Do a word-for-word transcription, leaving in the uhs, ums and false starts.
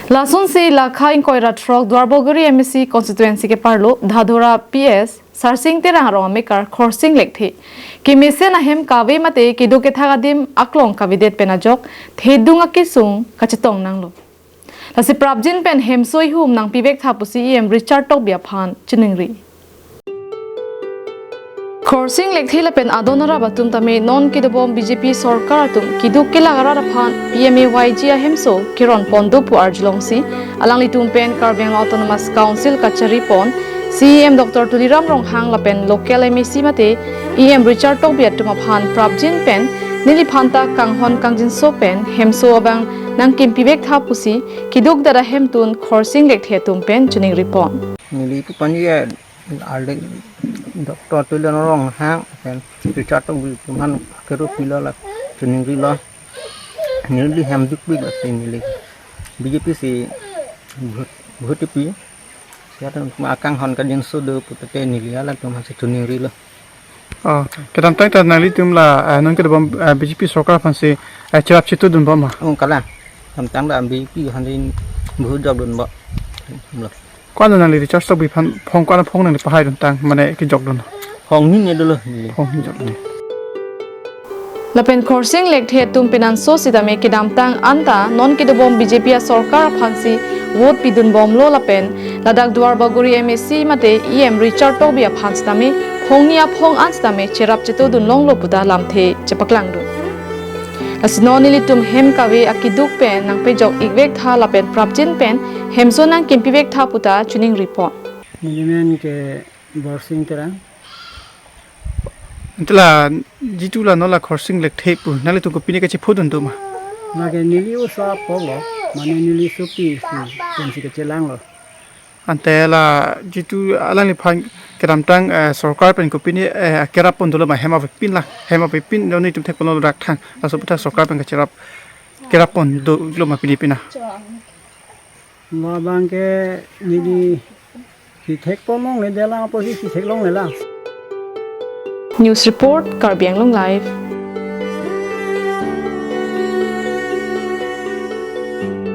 Lasonsi lakha ingkoi ra throk Duarbagori M A C constituency keparlo Dhadora P S Sarsing Terang arong amekar Khorsing Lekthe kemesen ahem kave mate keduk kethak adim aklong kavedet pen ajok thedung akesung kachetong nanglo. Lasi prapjin pen hemso ihum nangpivek tha pusi E M Richard Tokbi aphan chiningri. Khorsing Lekthe lapen adon arap atum tame non kedobom B J P sorkar atum keduk kelak arat aphan P M A Y G ahemso keron pon do pu arjulongsi alanglitum pen Karbi Anglong Autonomous Council kachari pon C E M Doctor Tuliram Ronghang lapen local M A C mate E M Richard Tokbi atum aphan prapjin pen neliphan ta kanghon kangjinso pen hemso abang nangkimpivek tha pusi keduk dada hemtun Khorsing Lekthe atum pen chiningri pon. Neli pu panye alde Doctor Tuliram Ronghang pen Richard Tokbi atum aphan kero pilo la chiningri lo. Neli hem duk pilo si neli B J P si vote, vote pi. Siya atum akanghon kangjinso do putate neli halatum aphan si chiningri lo. Oh, kedamtang ta nanglitum la, eh, non kedobom, eh, B J P sorkar aphan si, eh, cherap chetudun bom ma? Oh, kalang. Kedamtang la B J P aphan si vote jokdun bom. Lo. Ko-an nangli Richard Tokbi aphan phong, ko-an phong nangli pahaidun tang mane kejokdun? Phong hini dolo. Phong hini jokdun. Lapen Khorsing Lekthe atum penanso sitame kedamtang anta non kedobom B J P asorkar aphan si vote pidun bomlo lapen ladak Duarbagori M A C mate E M Richard Tokbi aphan sitame phongni aphong an sitame cherap chetudun longlo puta lamthe chepaklangdun. Lasi non nelitum hem kave akeduk pen nangpejok ikvek tha lapen prapjin pen hemso nangkimpivek tha puta chiningri pon. Nelimen ke Khorsing Terang. Ante la jitu la non la Khorsing Lekthe pu nanglitum kopine kachephodun do ma? Lake neli oso apok lo, mane neli sopi si, pensi kachelanglo. Ante la jitu alangliphan kedamtang, eh, sorkar pen kopine, eh, kerap pon dolo ma hem avepin la, hem avepin non itum thek pon lo rak thang, laso aputhak sorkar pen kacherap, kerap pon dolo ma pini pina? Labang ke neli si thek pon longle, dalang apotsi si thek longle la. News report, Karbi Anglong Live.